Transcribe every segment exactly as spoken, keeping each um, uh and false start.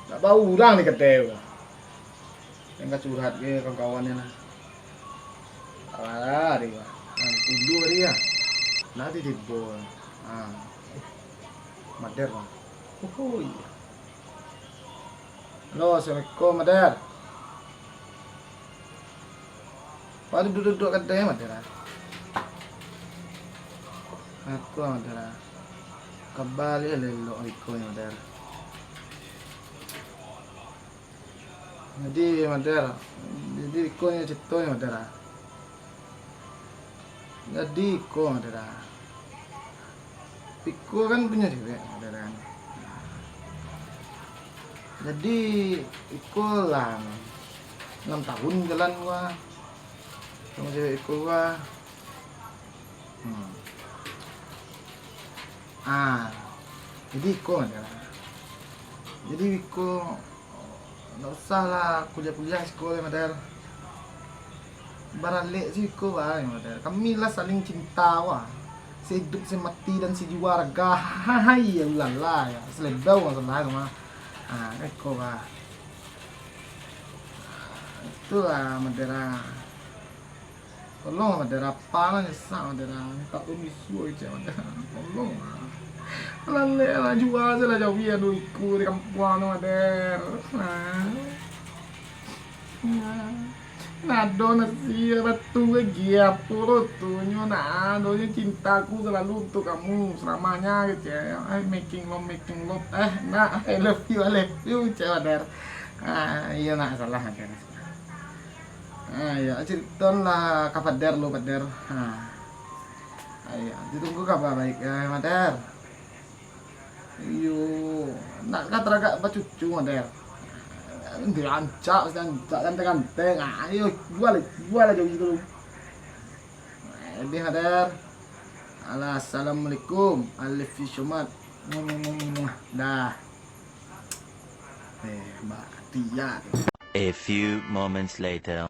Ndak baurang di kadai ko. Jan ka curhat ka kawan-kawan lah. Alah, ari ko. Nah, dulu ari ko. Nah, tibo. Ah. Mader, Bang. Oh, iyo. Halo, assalamualaikum, Mader. Wak duduak-duduak kadai, Mader, ah. Aku, Mader, ah. Kabaliak elok-elok iko, Mader. Jadi, Mader, jadi iko nyo ceritonyo, Mader, ah. Jadi iko, Mader, ah. Iko kan punyo cewek, Mader, kan. Jadi iko lah anam tahun jalan gua samo cewek iko gua. Hmm. Ah, jadi iko, Mader. Jadi iko, ndak usah lah kuliah-kuliah siko lai, Mader. Baralek siko bae, Mader. Kami lah saling cinta, wah. Saiduik samati dan sajua raga. Hai, ya ulala, ya. Selebau masalah tu mah. Ah, iko, bah. Itulah, Mader, ah. Tolong, Mader, apo lah nyesak, Mader, ah. Minta tolong bisuak kecek, Mader. Tolong lah. Lalek lah, jua se lah jauah ado iko di kampuang tu, Mader. Nah. Nah. Nado nasi batu lagi apo tu nyo, nah, adonyo cintaku selalu untuk kamu selamanya kecek. Eh, making love, making love. Eh, nak, I love you, I love you, kecek, Mader. Ah, iyo, nak, salah, Mader. Ah, iyo, ceriton lah ka Pader lu, Pader. Ha. Ayo, ditunggu kaba baik, eh, Mader. Iyo, nak ka taragak bacucu, Mader. Dirancak, dirancak, ganteng-ganteng. Ah, ayo, jua lah, jua lah jauah itu. Eh, deh, Mader. Alah, assalamualaikum. Alif Yusumat. Dah. Eh, mati ya. A few moments later.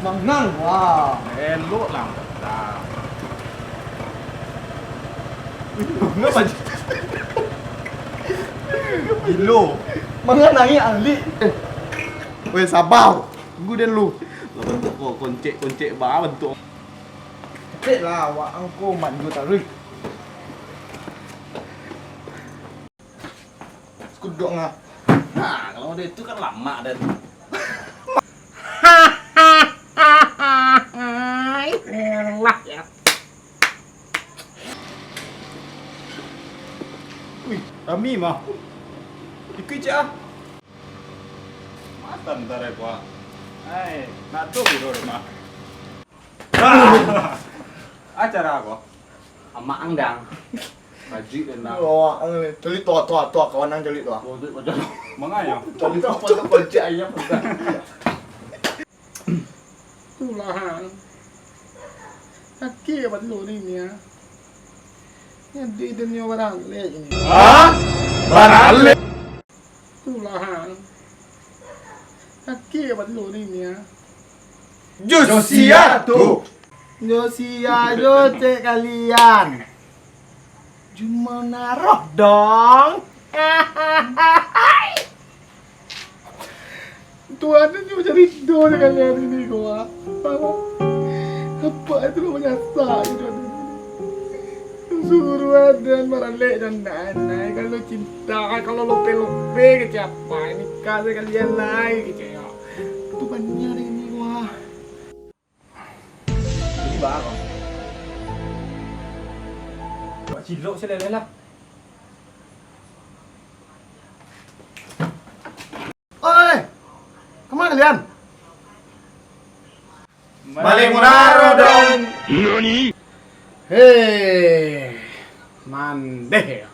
Mangang, wah. Elok lah, Bang. Wih, ngapa je? Gilo. Mangang nangih, Alik. Eh. Weh, sabar. Tunggu dulu. Lah, bantuak ko, koncek-koncek ba bantuak. Cek lah, awak angko manjo taruih. Sekudok ngah. Nah, kalau model itu kan lamak dan Lah ya. Wih, rami mah. Ikui cak ah. Matan tarai kuah. Hai, nak tu biro rumah. Acara apa? Amak angdang. Kaji dan dah. Wah, angin. Calik tu, tu, tu, kawan ang calik tu. Waduh, waduh. Mangayo. Calik tu, apa tu, kunci ayam. Tulah, ang. Kaki apa dulu ni, ni, ah? Jadi, dia ni orang lek ni. Hah? Baralek? Tulah, ang. Kaki apa dulu ni, ni, ah? Josiah tu. Josiah jo cek kalian. Jumaun aroh dong. Tuhan tu cuma cari doh dengan hari ni ko, ah. Apa itu lo menyasak gitu. Suruh aden maralek dan anai kalau cinta, kalau lope-lope kecek apa, nikah sekalian lai kecek ya. Tu banyak hari ni ko, ah. Ini bang. Buat cilok se leleh lah. Oi, kama kalian? Baliak munaro dong. Nani? Hei, mandeh.